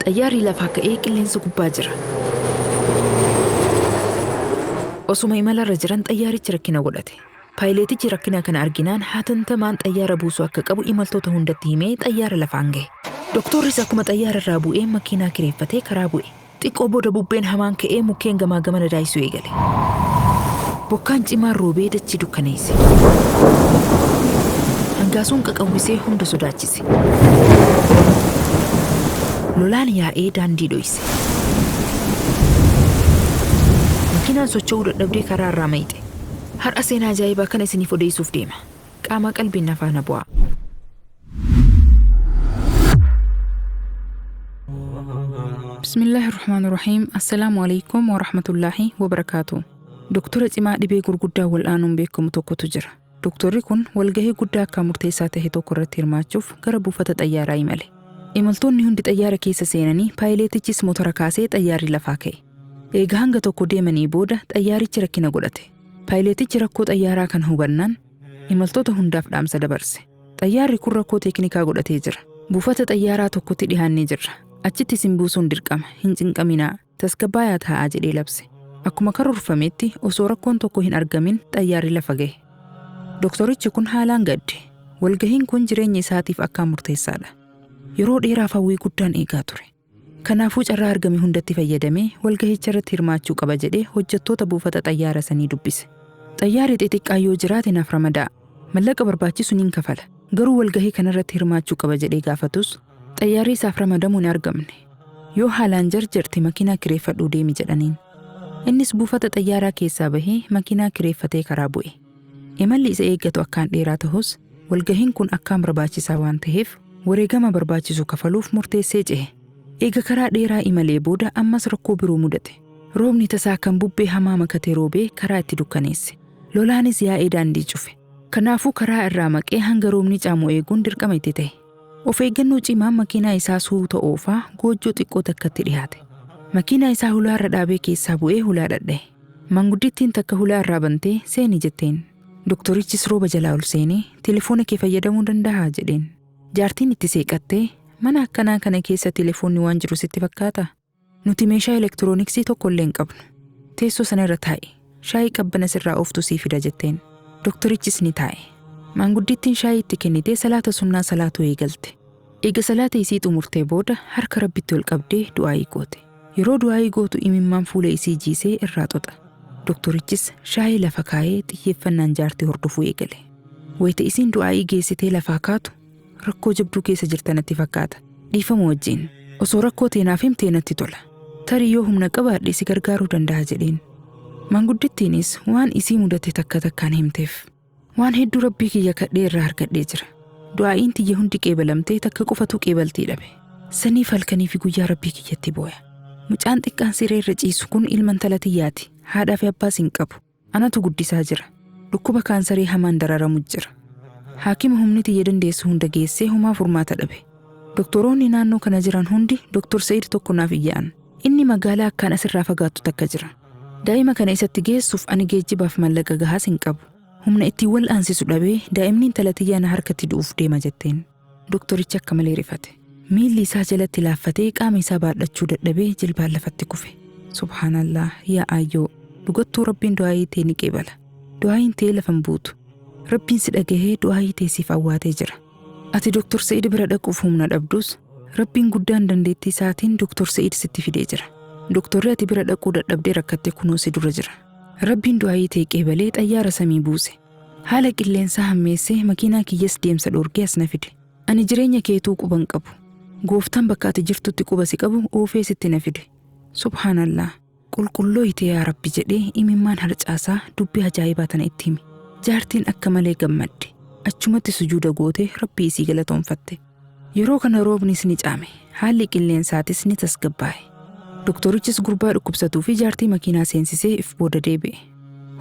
Xayyaarri lafaa ka'ee qilleensa gubbaa jira. Osuma imalarra jiran xayyaarichi rakkina godhate. Paayileetichi rakkina kana arginaan hatantamaan xayyaara buusuu akka qabu imaltoota hundatti himee xayyaara lafaan gahe. Doktorris akkuma xayyaara irraa bu'ee makiinaa kireeffatee karaa bu'e. Xiqqoo booda bubbeen hamaan ka'ee mukkeen gamaa gamana daayisuu eegale. Bokkaan cimaan roobee dachii dukkaneesse. Hangaasuun qaqawwisee hunda sodaachise. Lolaan yaa'ee daandii dhoyse. Makiinaan socho'uu dadhabdee karaa irraa mayixe. Har'a seenaa ajaa'ibaa kana isiniif odeessuuf deema. Qaama qalbiin na faana bu'aa. Bismillaahi Rahmaan Rahiim. Assalaamu alaikum wa rahmatullaahi wa barakaatu. Doktora cimaa dhibee gurguddaa wal'aanuun beekamu tokkotu jira. Doktorri kun walgahii guddaa akka murteessaa ta'e tokko irratti hirmaachuuf gara buufata xayyaaraa imale. Imaltoonni hundi xayyaara keessa seenanii paayileetichis motora kaasee xayyaarri lafaa ka'e. Eega hanga tokko deemanii booda xayyaarichi rakkina godhate. Paayileetichi rakkoo xayyaaraa kana hubannaan imaltoota hundaaf dhaamsa dabarse. Xayyaarri kun rakkoo teeknikaa godhatee jira. Buufata xayyaaraa tokkotti dhihaannee jirra. Achitti isin buusuun dirqama. Hin cinqaminaa. Tasgabbaayaa taa'aa jedhee labse. Akkuma karoorfametti osoo rakkoon tokko hin argamin xayyaarri lafa gahe. Doktorichi kun haalaan gadde. Walgahiin kun jireenya isaatiif akkaan murteessaadha. Yeroo dheeraaf hawwii guddaan eegaa ture. Kanaafuu carraa argame hundatti fayyadamee walgahicha irratti hirmaachuu qaba jedhee hojjettoota buufata xayyaara sanii dubbise. Xayyaarri xixiqqaa yoo jiraate naaf ramadaa. Mallaqa barbaachisu nin kafala. Garuu walgahii kanarratti hirmaachuu qaba jedhee gaafatus xayyaarri isaaf ramadamuu hin argamne. Yoo haalaan jarjarte makiinaa kireeffadhuu deemi jedhaniin. Innis buufata xayyaaraa keessaa bahee makiinaa kireeffatee karaa bu'e. Imalli isa eeggatu akkaan dheeraa ta'us walgahiin kun akkaan barbaachisaa waan ta'eef wareegama barbaachisu kafaluuf murteessee cehe. Eega karaa dheeraa imalee booda ammas rakkoo biroo mudate. Roobni tasaa kan bubbee hamaa makatee roobee karaa itti dukkaneesse. Lolaanis yaa'ee daandii cufe. Kanaafuu karaa irraa maqee hanga roobni caamu eeguun dirqama itti ta'e. Of eeggannoo cimaan makiinaa isaa suuta oofaa goojjoo xiqqoo takkatti dhiyaate. Makiinaa isaa hulaa irra dhaabee keessaa bu'ee hulaa dhadha'e. Manguddittiin takka hulaa irraa bantee seeni jetteen. Doktorichis rooba jalaa ol seenee telefoona kee fayyadamuu danda'aa jedheen. Jaartiin itti seeqattee mana akkanaa kana keessa telefoonni waan jiru sitti fakkaata? Nuti meeshaa elektirooniksii tokko illee hin qabnu. Teessoo sana irra taa'i. Shaayii qabbana sirraa ooftu sii fida jetteen. Doktorichis ni taa'e. Maanguddittiin shaayii itti kennitee salaata sunnaa salaatuu eegalte. Eega salaata isii xumurtee booda harka Rabbitti ol qabdee du'aayii goote. Yeroo du'aayii gootu imimmaan fuula isii jiisee irraa xoxa. Doktorichis shaayii lafa kaayee xiyyeeffannaan jaartii hordofuu eegale. Wayita isiin du'aayii geessitee lafaa kaatu rakkoo jabduu keessa jirta natti fakkaata. Dhiifama wajjin. Osoo rakkoo teenaaf himtee natti tola. Tarii yoo humna qabaadhe si gargaaruu danda'a jedheen. Manguddittiinis waan isii mudate takka takkaan himteef. Waan hedduu rabbii kiyya kadhee irraa argadhee jira. Du'aa'iin tiyya hundi qeebalamtee takka qofatu qeebaltii dhabe. Saniif halkanii fi guyyaa rabbii kiyyatti booya. Mucaan xiqqaan siree irra ciisu kun ilma intala tiyyaati. Haadhaa fi abbaas hin qabu. Anatu guddisaa jira. Dhukkuba kaansarii hamaan dararamu jira. Haakima humni tiyya dandeessu hunda geessee homaa furmaata dhabe. Doktoroonni naannoo kana jiran hundi Doktor Sa'id tokko naaf iyya'an. Inni magaalaa akkaan asirraa fagaattu takka jira. Daa'ima kana isatti geessuuf ani geejjibaaf mallaqa gahaas hin qabu. Humna ittiin wal'aansisu dhabee daa'imni intala tiyyaa na harkatti du'uuf deema jetteen. Doktorichi akka malee rifate. Miilli isaa jalatti laaffatee qaama isaa baadhachuu dadhabee jilbaan lafatti kufe. Subhaanallah yaa aayyoo dhugattuu rabbiin du'aayii tee ni qeebala. Du'aayiin tee lafa hin buutu. Rabbiin si dhagahee du'aayii tee siif awwaatee jira. Ati Doktor Sa'id bira dhaquuf humna dhabdus Rabbiin guddaan dandeettii isaatiin Doktor Sa'id sitti fidee jira. Doktorri ati bira dhaquu dadhabdee rakkatte kunoo si dura jira. Rabbiin du'aayii tee qeebalee xayyaara samii buuse. Haala qilleensaa hammeessee makiinaa kiyyas deemsa dhoorgee as na fide. Ani jireenya keetuu quba hin qabu. Gooftaan bakka ati jirtutti quba si qabu oofee sitti na fide. Subhaanallah. Qulqullooyte yaa Rabbi jedhee imimmaan harcaasaa dubbii ajaa'ibaa tana itti hime. Jaartiin akka malee gammadde. Achumatti sujuuda gootee Rabbii isii galatoonfatte. Yeroo kana roobnis ni caame. Haalli qilleensaatis ni tasgabbaa'e. Doktorichis gurbaa dhukkubsatuu fi jaartii makiinaa seensisee if booda deebi'e.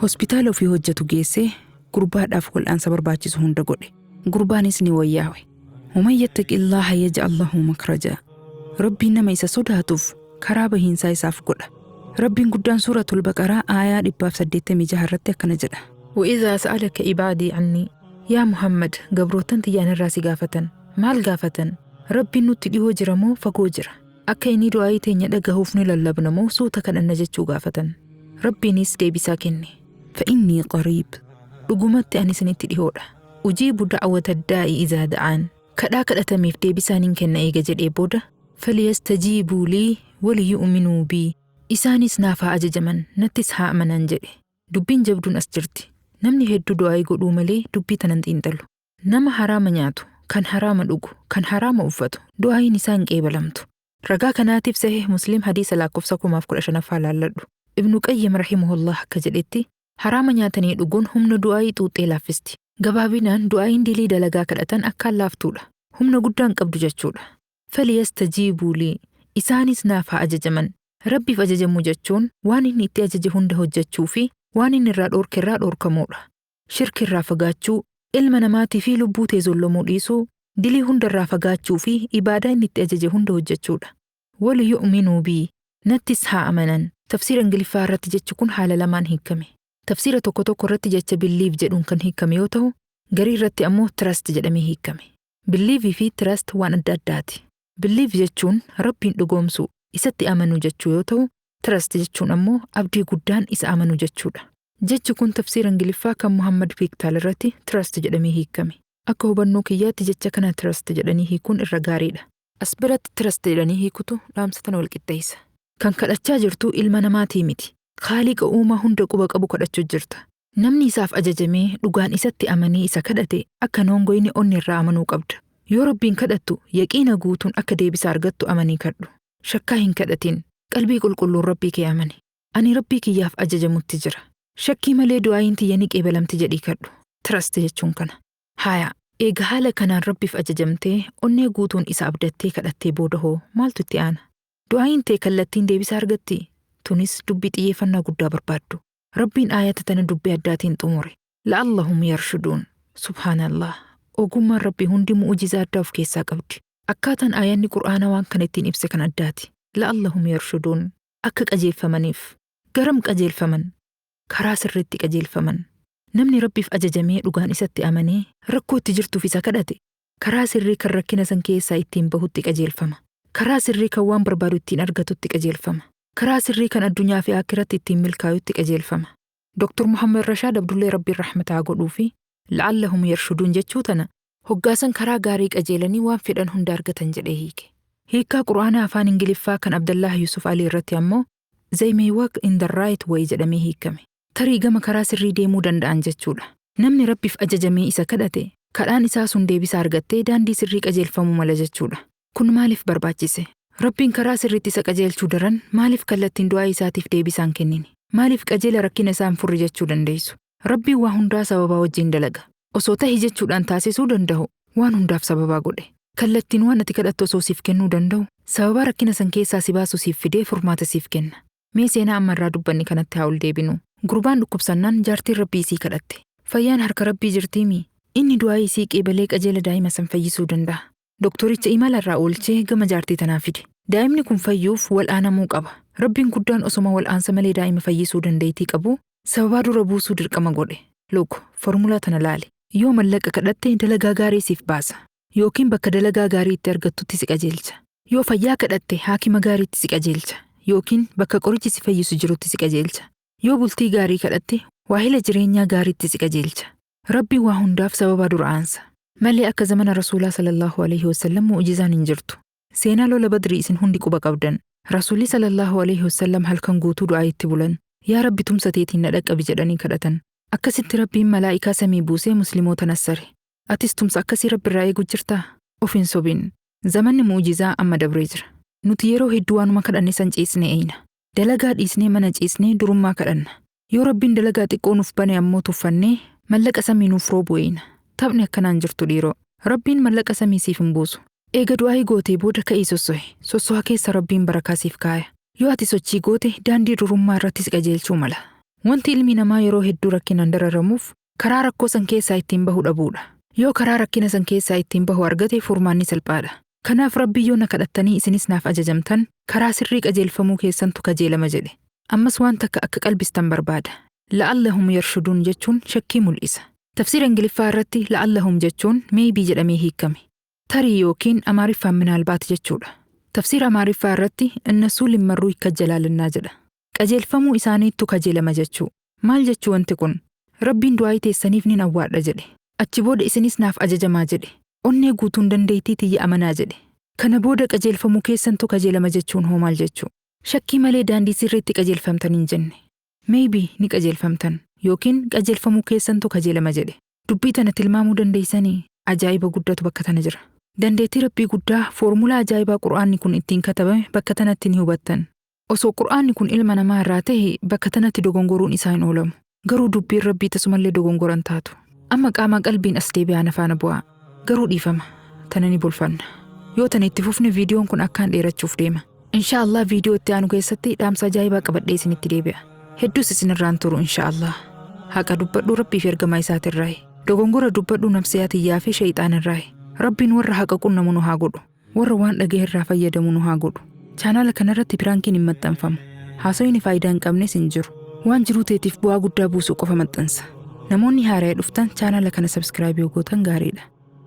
Hospitaala ofii hojjetu geessee gurbaadhaaf wal'aansa barbaachisu hunda godhe. Gurbaanis ni wayyaawe. Waman yattaqillaaha yaj'al lahu makrajaa. Rabbiin nama isa sodaatuuf karaa bahiinsaa isaaf godha. Rabbiin guddaan suuratul Baqaraa aayaa 186 irratti akkana jedha. Wa'idhaa sa'alaka ibaadii annii. Yaa Muhammad gabroottan tiyya anarraa si gaafatan. Maal gaafatan? Rabbiin nutti dhihoo jira moo fagoo jira? Akka inni du'aayii teenya dhagahuuf ni lallabna moo suuta kadhanna jechuu gaafatan. Rabbiinis deebisaa kenne. فإني قريب. Dhugumatti ani isinitti dhihoodha. أجيب دعوة الداع إذا دعان. Kadhaa kadhatameef deebisaa nin kenna eega jedhee booda فليستجيبوا لي وليؤمنوا بي. Isaanis naaf haa ajajaman, nattis haa amanan jedhe. Dubbiin jabduun as jirti. Namni hedduu du'aayii godhuu malee dubbii tanan xiinxalu. Nama haraama nyaatu, kan haraama dhugu, kan haraama uffatu, du'aayiin isaa hin qeebalamtu. Ragaa kanaatiif Sahih Muslim hadiisa lakkoofsa 1015ffaa laalladhu. Ibnu Qayyim rahimahullah akka jedhetti haraama nyaatanii dhuguun humna du'aayii xuuxxee laaffisti. Gabaabinaan du'aayiin dilii dalagaa kadhatan akkaan laaftuudha. Humna guddaan qabdu jechuudha. فليستجيبوا لي. Isaanis naaf haa ajajaman. Rabbiif ajajamuu jechuun waan inni itti ajaje hunda hojjechuu fi waan inni irraa dhoorke irraa dhoorkamuudha. Shirki irraa fagaachuu, ilma namaatii fi lubbuu tee zollomuu dhiisuu, dilii hunda irraa fagaachuu fi ibaadaa inni itti ajaje hunda hojjechuudha. وليؤمنوا بي. Nattis haa amanan. Tafsiira Ingiliffaa irratti jechi kun haala lamaan hiikame. Tafsiira tokko tokko irratti jecha believe jedhuun kan hiikame yoo ta'u, garii irratti ammoo trust jedhamee hiikame. Believe fi trust waan adda addaati. Believe jechuun Rabbiin dhugoomsuu, isatti amanuu jechuu yoo ta'u, trust jechuun ammoo abdii guddaan isa amanuu jechuudha. Jechi kun tafsiira Ingiliffaa kan Muhammad Piiktaal irratti trust jedhamee hiikame. Akka hubannoo kiyyaatti jecha kana trust jedhanii hiikuun irra gaariidha. As biratti trust jedhanii hiikutu dhaamsa tana walqixxeessa. Kan kadhachaa jirtu ilma namaatii miti. Kaaliqa uumaa hunda quba qabu kadhachuu jirta. Namni isaaf ajajamee dhugaan isatti amanee isa kadhate akka noongoyni onni irraa amanuu qabda. Yoo Rabbiin kadhattu yaqiina guutuun akka deebisa argattu amanii kadhu. Shakkaa hin kadhatin. Qalbii qulqulluun Rabbii kee amani. Ani Rabbii kiyyaaf ajajamutti jira. Shakkii malee du'aayin tiyya ni qeebalamti jedhii kadhu. Trust jechuun kana. Haya, eega haala kanaan Rabbiif ajajamtee onnee guutuun isa abdattee kadhattee booda hoo maaltu itti aana? Du'aayin tee kallattiin deebisa argatti? Tunis dubbii xiyyeeffannaa guddaa barbaaddu. Rabbiin aayata tana dubbii addaatiin xumure. لعلهم يرشدون. Subhaanallah. Ogummaan Rabbii hundi mu'ujizaa addaa of keessaa qabdi. Akkaataan aayanni Qur'aanaa waan kana ittiin ibse kan addaati. لعلهم يرشدون. Akka qajeelfamaniif. Garam qajeelfaman? Karaa sirriitti qajeelfaman. Namni Rabbiif ajajamee dhugaan isatti amanee rakkoo itti jirtuuf isa kadhate karaa sirrii kan rakkina san keessaa ittiin bahutti qajeelfama. Karaa sirrii kan waan barbaadu ittiin argatutti qajeelfama. Karaa sirrii kan addunyaa fi akhiratti ittiin milkaa'utti qajeelfama. Dr. Muhammad Rashaad Abdullee Rabbiin rahmataa godhuu fi لعلهم يرشدون jechuu tana hoggaasan karaa gaarii qajeelanii waan fedhan hunda argatan jedhee hiike. Hiikkaa Qur'aanaa afaan Ingiliffaa kan Abdallah Yusuf Ali irratti ammoo "They may walk in the right way" jedhamee hiikame. Tarii gama karaa sirrii deemuu danda'an jechuudha. Namni Rabbiif ajajamee isa kadhate kadhaan isaa sun deebisa argattee daandii sirrii qajeelfamuu mala jechuudha. Kun maaliif barbaachise? Rabbiin karaa sirriitti isa qajeelchuu daran maaliif kallattiin du'aa isaatiif deebisaan kennine? Maaliif qajeela rakkina isaan furri jechuu dandeessu? Rabbiin waa hundaa sababaa wajjin dalaga. Osoo tahi jechuudhaan taasisuu danda'u waan hundaaf sababaa godhe. Kallattiin waan ati kadhattu osoo siif kennuu danda'u sababaa rakkina san keessaa si baasu siif fidee furmaata siif kenna. Mee seenaa amma irraa dubbanni kanatti haa ol deebinu. Gurbaan dhukkubsannaan jaartiin Rabbii isii kadhatte. Fayyaan harka Rabbii jirtiimi. Inni du'aa isii qeebalee qajeela daa'ima san fayyisuu danda'a. Doktoricha imala irraa oolchee gama jaartii tanaa fide. Daa'imni kun fayyuuf wal'aanamuu qaba. Rabbiin guddaan osoma wal'aansa malee daa'ima fayyisuu dandeettii qabu sababaa dura buusuu dirqama godhe. Look, formulaa tana laali. Yoo mallaqa kadhatte dalagaa gaarii siif baasa. Yookiin bakka dalagaa gaarii itti argattutti si qajeelcha. Yoo fayyaa kadhatte haakima gaariitti si qajeelcha. Yookiin bakka qorichi si fayyisu jirutti si qajeelcha. Yoo bultii gaarii kadhatte waahila jireenyaa gaariitti si qajeelcha. Rabbiin waa hundaaf sababaa dura aansa. Malee akka zamana Rasuulaa صلى الله عليه وسلم mu'ujizaan hin jirtu. Seenaa lola Badrii isin hundi quba qabdan. Rasuulli صلى الله عليه وسلم halkan guutuu du'aa itti bulan. Yaa Rabbi, tumsa teetiin na dhaqqabi jedhanii kadhatan. Akkasitti Rabbiin malaa'ikaa samii buusee musliimoota nassare. Atis tumsa akkasii Rabbi irraa eeguu jirtaa? Of hin sobin. Zamanni mu'ujizaa amma dabree jira. Nuti yeroo hedduu waanuma kadhanne san ciisnee eeyna. Dalagaa dhiisnee, mana ciisnee durummaa kadhanna. Yoo Rabbiin dalagaa xiqqoo nuuf bane ammoo tuffannee mallaqa samii nuuf roobu eeyna. Taphni akkanaan jirtu dhiiroo. Rabbiin mallaqa samii siif hin buusu. Eega du'aayii gootee booda ka'ii sossohe. Sossoha keessa Rabbiin barakaa siif kaaya. Yoo ati sochii goote daandii durummaa irratti si qajeelchuu mala. Wanti ilmi namaa yeroo hedduu rakkinaan dararamuuf karaa rakkoo san keessaa ittiin bahu dhabuudha. Yoo karaa rakkina san keessaa ittiin bahu argate furmaanni salphaadha. Kanaaf Rabbii yoo na kadhattanii isinis naaf ajajamtan karaa sirrii qajeelfamuu keessantu kajeelama jedhe. Ammas waan takka akka qalbistan barbaada. لعلهم يرشدون jechuun shakkii mul'isa. Tafsiira Ingiliffaa irratti لعلهم jechuun maybe jedhamee hiikame. Tarii yookiin Amaariffaan ምናልባት jechuudha. Tafsiira Amaariffaa irratti እነሱ ሊመሩ ይከጀላልና jedha. Qajeelfamuu isaaniittu kajeelama jechuu. Maal jechuu wanti kun? Rabbiin du'aayii teessaniif nin awwaadha jedhe. Achi booda isinis naaf ajajamaa jedhe. Onnee guutuun dandeettii tiyya amanaa jedhe. Kana booda qajeelfamuu keessantu kajeelama jechuun hoo maal jechuu? Shakkii malee daandii sirriitti qajeelfamtan hin jenne. Maybe ni qajeelfamtan yookiin qajeelfamuu keessantu kajeelama jedhe. Dubbii tana tilmaamuu dandeessanii? Ajaa'iba guddatu bakka tana jira. Dandeettii Rabbii guddaa foormulaa ajaa'ibaa Qur'aanni kun ittiin katabame bakka tanatti ni hubattan. Osoo Qur'aanni kun ilma namaa irraa ta'e, bakka tanatti dogongoruun isaa hin oolamu. Garuu dubbiin Rabbii tasumallee dogongoran taatu. Amma qaama qalbiin as deebi'aa na faana bu'aa. Garuu dhiifama. Tana ni bulfanna. Yoo tana itti fufne, viidiyoon kun akkaan dheerachuuf deema. Insha Allah viidiyoo itti aanu keessatti dhaamsa ajaa'ibaa qabadhee isinitti deebi'a. Hedduus isinirraan turu insha Allah. Haqa dubbadhuu Rabbii fi ergamaa isaatirraayi. Dogongora dubbadhuu nafsiyaa tiyyaa fi shayxaanirraayi. Rabbiin warra haqa qunnamu nu haa godhu. Warra waan dhagahe irraa fayyadamu nu haa godhu. Chaanaala kanarratti prankiin hin maxxanfamu. Haasoyni faayidaa hin qabnes hin jiru. Waan jiruu teetiif bu'aa guddaa buusuu qofa maxxansa. Namoonni haaraa dhuftan chaanaala kana subscribe yoo gootan gaariidha.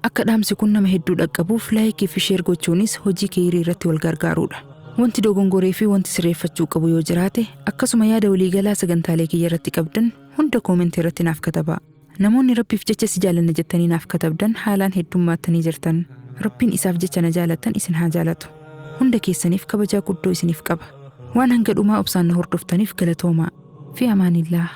Akka dhaamsi kun nama hedduu dhaqqabuuf like fi share gochuunis hojii keeyirii irratti wal gargaaruudha. Wanti dogongoree fi wanti sirreeffachuu qabu yoo jiraate, akkasuma yaada waliigalaa sagantaalee kiyya irratti qabdan hunda comment irratti naaf katabaa. Namoonni Rabbiif jecha si jaalanna jettanii naaf katabdan haalaan heddummaattanii jirtan. Rabbiin isaaf jecha na jaalattan isin haa jaalatu. Hunda keessaniif kabajaa guddoo isiniif qaba. Waan hanga dhumaa obsaan na hordoftaniif galatoomaa. Fi amaanillaa.